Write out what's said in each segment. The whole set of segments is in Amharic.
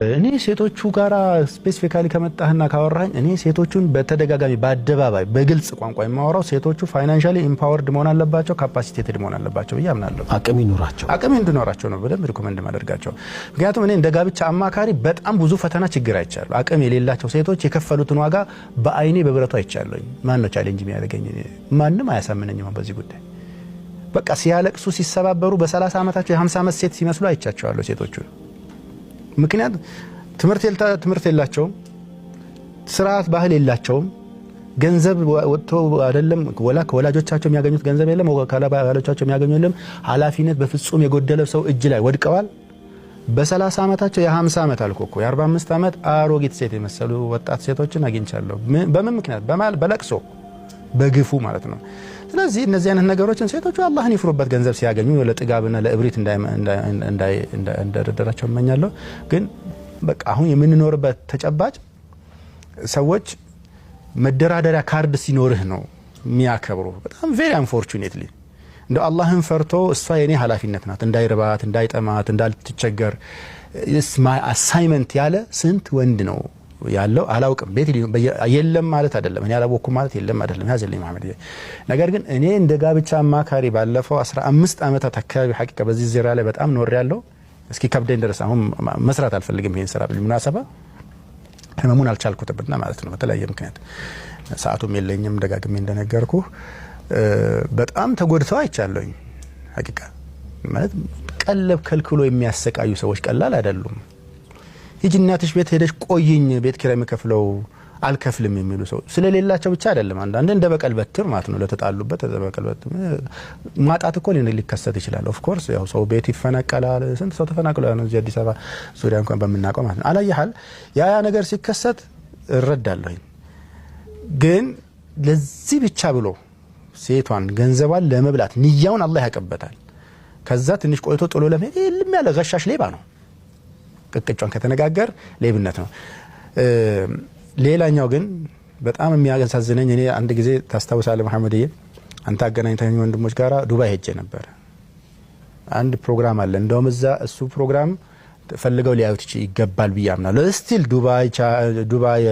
እኔ ሴቶቹ ጋር specifically ከመጣህና ካወራኝ፣ እኔ ሴቶቹን በተደጋጋሚ በአደባባይ በግልጽ ቋንቋ የማወራው ሴቶቹ financially empowered መሆን አለባቸው፣ capacitated መሆን አለባቸው ብዬ አምናለሁ። አቅም ይኑራቸው። አቅም እንዲኖራቸው ነው በደንብ recommend ማደርጋቸው። ምክንያቱም እኔ እንደ ጋብቻ አማካሪ በጣም ብዙ ፈተና ችግር አይቻለሁ። አቅም የሌላቸው ሴቶች የከፈሉትን ዋጋ በአይኔ በብረቱ አይቻለሁኝ። ማን ነው challenge የሚያደርገኝ? ማንም አያሳምነኝም በዚህ ጉዳይ። በቃ ሲያለቅሱ ሲሰባበሩ በ30 ዓመታቸው የ50 ዓመት ሴት ሲመስሉ አይቻቸዋለሁ ሴቶቹ። ምክንያት ትምህርት የላቸውም፣ ስርዓት ባህል የላቸውም። ገንዘብ ወጥቶ አይደለም ወላ ከወላጆቻቸው የሚያገኙት ገንዘብ የለም፣ ከባሎቻቸው የሚያገኙ የለም። ኃላፊነት በፍጹም የጎደለ ሰው እጅ ላይ ወድቀዋል። በ30 ዓመታቸው የ50 ዓመት አልኩ እኮ የ45 ዓመት አሮጊት ሴት የመሰሉ ወጣት ሴቶችን አግኝቻለሁ። በምን ምክንያት? በለቅሶ በግፉ ማለት ነው። ስለዚህ እነዚህ አይነት ነገሮችን ሴቶቹ አላህን ይፍሩበት። ገንዘብ ሲያገኙ ለጥጋብና ለእብሪት እንዳይደረደራቸው እመኛለሁ። ግን በቃ አሁን የምንኖርበት ተጨባጭ ሰዎች መደራደሪያ ካርድ ሲኖርህ ነው የሚያከብሩ። በጣም very unfortunately እንደ አላህን ፈርቶ እሷ የኔ ኃላፊነት ናት እንዳይርባት፣ እንዳይጠማት፣ እንዳልትቸገር my assignment ያለ ስንት ወንድ ነው ያለው አላውቅም። ቤት የለም ማለት አይደለም። እኔ አላወኩም ማለት የለም አይደለም። ያዘልኝ መሐመድ። ነገር ግን እኔ እንደ ጋብቻ አማካሪ ባለፈው 15 ዓመታት አካባቢ ሐቂቃ በዚህ ዙሪያ ላይ በጣም ኖር ያለው እስኪ ከብደኝ ድረስ አሁን መስራት አልፈልግም ይሄን ስራ بالمناسبة ህመሙን አልቻልኩትምና ማለት ነው። በተለያየ ምክንያት ሰዓቱም የለኝም። ደጋግሜ እንደነገርኩ በጣም ተጎድተው አይቻለሁኝ። ሐቂቃ ማለት ቀለብ ከልክሎ የሚያሰቃዩ ሰዎች ቀላል አይደሉም። ሂጂ እናትሽ ቤት ሄደሽ ቆይኝ፣ ቤት ኪራይ የምከፍለው አልከፍልም የሚሉ ሰው ስለሌላቸው ብቻ አይደለም። አንዳንዴ እንደ በቀል በትር ማለት ነው። ለተጣሉበት በቀል በትር ማጣት እኮ ሊከሰት ይችላል። Of course ያው ሰው ቤት ይፈናቀላል። ስንት ሰው ተፈናቅሎ ነው እዚህ አዲስ አበባ ዙሪያ እንኳን በምናውቀው ማለት ነው። አላየሃል ያ ያ ነገር ሲከሰት እረዳለሁኝ። ግን ለዚህ ብቻ ብሎ ሴቷን ገንዘቧን ለመብላት ንያውን አላህ ያቀበታል። ከዛ ትንሽ ቆይቶ ጥሎ ለመሄድ እልም ያለ ገሻሽ ሌባ ነው። ቅቅጯን ከተነጋገር ሌብነት ነው። ሌላኛው ግን በጣም የሚያሳዝነኝ እኔ አንድ ጊዜ ታስታውሳለህ መሐመድዬ፣ አንተ አገናኝተኝ ወንድሞች ጋር ዱባይ ሄጄ ነበር። አንድ ፕሮግራም አለ። እንደውም እዛ እሱ ፕሮግራም ፈልገው ሊያዩት ይገባል ብዬ አምናለሁ። Still ዱባይ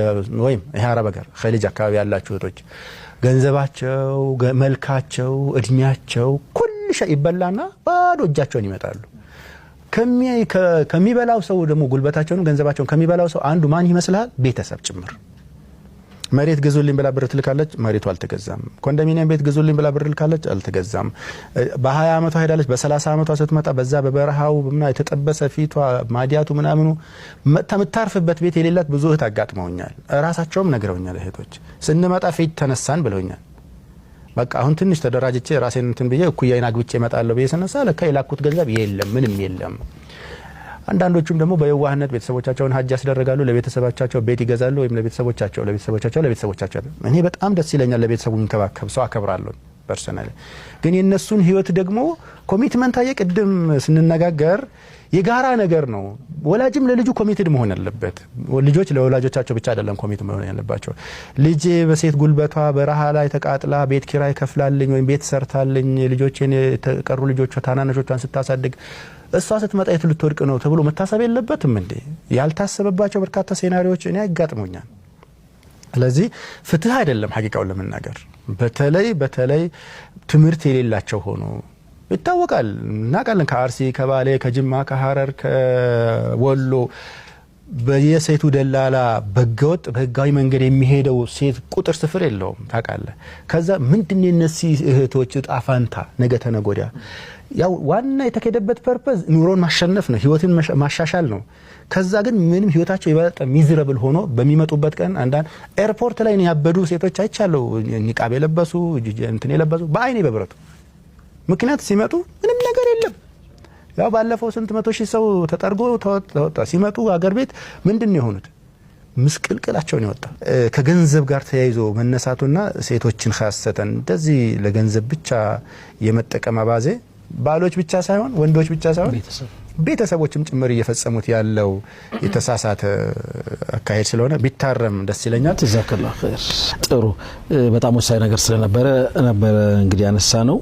ወይም ይሄ አረብ ሀገር ኸሊጅ አካባቢ ያላችሁ እህቶች ገንዘባቸው፣ መልካቸው፣ እድሜያቸው كل شيء ይበላና ባዶ እጃቸውን ይመጣሉ። ከሚበላው ሰው ደግሞ ጉልበታቸውን ገንዘባቸውን ከሚበላው ሰው አንዱ ማን ይመስልሃል? ቤተሰብ ጭምር። መሬት ግዙልኝ ብላ ብር ትልካለች፣ መሬቱ አልተገዛም። ኮንዶሚኒየም ቤት ግዙልኝ ብላ ብር ልካለች፣ አልተገዛም። በ20 ዓመቷ ሄዳለች። በ30 ዓመቷ ስትመጣ በዛ በበረሃው ምና የተጠበሰ ፊቷ ማዲያቱ ምናምኑ መጥታ የምታርፍበት ቤት የሌላት ብዙ እህት አጋጥመውኛል። እራሳቸውም ነግረውኛል። እህቶች ስንመጣ ፊት ተነሳን ብለውኛል። በቃ አሁን ትንሽ ተደራጅቼ ራሴን እንትን ብዬ እኩያዬን አግብቼ እመጣለሁ ብዬ ስነሳ ለካ የላኩት ገንዘብ የለም፣ ምንም የለም። አንዳንዶቹም ደግሞ በየዋህነት ቤተሰቦቻቸውን ሀጅ ያስደረጋሉ። ለቤተሰቦቻቸው ቤት ይገዛሉ፣ ወይም ለቤተሰቦቻቸው ለቤተሰቦቻቸው ለቤተሰቦቻቸው። እኔ በጣም ደስ ይለኛል። ለቤተሰቡ የሚንከባከብ ሰው አከብራለሁ personally። ግን የእነሱን ህይወት ደግሞ commitment አየህ፣ ቅድም ስንነጋገር የጋራ ነገር ነው። ወላጅም ለልጁ committed መሆን አለበት። ልጆች ለወላጆቻቸው ብቻ አይደለም commit መሆን ያለባቸው። ልጄ በሴት ጉልበቷ በረሃ ላይ ተቃጥላ ቤት ኪራይ ከፍላልኝ ወይም ቤት ሰርታልኝ ልጆቼን የተቀሩ ልጆቿ ታናናሾቿን ስታሳድግ እሷ ስትመጣ የት ልትወድቅ ነው ተብሎ መታሰብ የለበትም እንዴ? ያልታሰበባቸው በርካታ scenario ዎች እኔ ያጋጥሙኛል። ስለዚህ ፍትህ አይደለም ሀቂቃውን ለመናገር በተለይ በተለይ ትምህርት የሌላቸው ሆኖ ይታወቃል፣ እናውቃለን። ከአርሲ፣ ከባሌ፣ ከጅማ፣ ከሀረር፣ ከወሎ በየሴቱ ደላላ በህገወጥ በህጋዊ መንገድ የሚሄደው ሴት ቁጥር ስፍር የለውም። ታውቃለህ። ከዛ ምንድን የነዚህ እህቶች እጣ ፈንታ ነገ ተነገ ወዲያ? ያው ዋና የተካሄደበት purpose ኑሮን ማሸነፍ ነው፣ ህይወትን ማሻሻል ነው። ከዛ ግን ምንም ህይወታቸው የበለጠ miserable ሆኖ በሚመጡበት ቀን አንዳንድ ኤርፖርት ላይ ያበዱ ሴቶች አይቻለሁ። ኒቃብ የለበሱ እንትን የለበሱ በአይኔ በብረቱ ምክንያት ሲመጡ ምንም ነገር የለም። ያው ባለፈው ስንት መቶ ሺህ ሰው ተጠርጎ ተወጣ። ሲመጡ አገር ቤት ምንድን ነው የሆኑት? ምስቅልቅላቸውን ይወጣ። ከገንዘብ ጋር ተያይዞ መነሳቱና ሴቶችን ካሰተን እንደዚህ ለገንዘብ ብቻ የመጠቀም አባዜ ባሎች ብቻ ሳይሆን ወንዶች ብቻ ሳይሆን ቤተሰቦችም ጭምር እየፈጸሙት ያለው የተሳሳተ አካሄድ ስለሆነ ቢታረም ደስ ይለኛል። ጀዛከላሁ ኸይር። ጥሩ፣ በጣም ወሳኝ ነገር ስለነበረ ነበረ እንግዲህ ያነሳ ነው።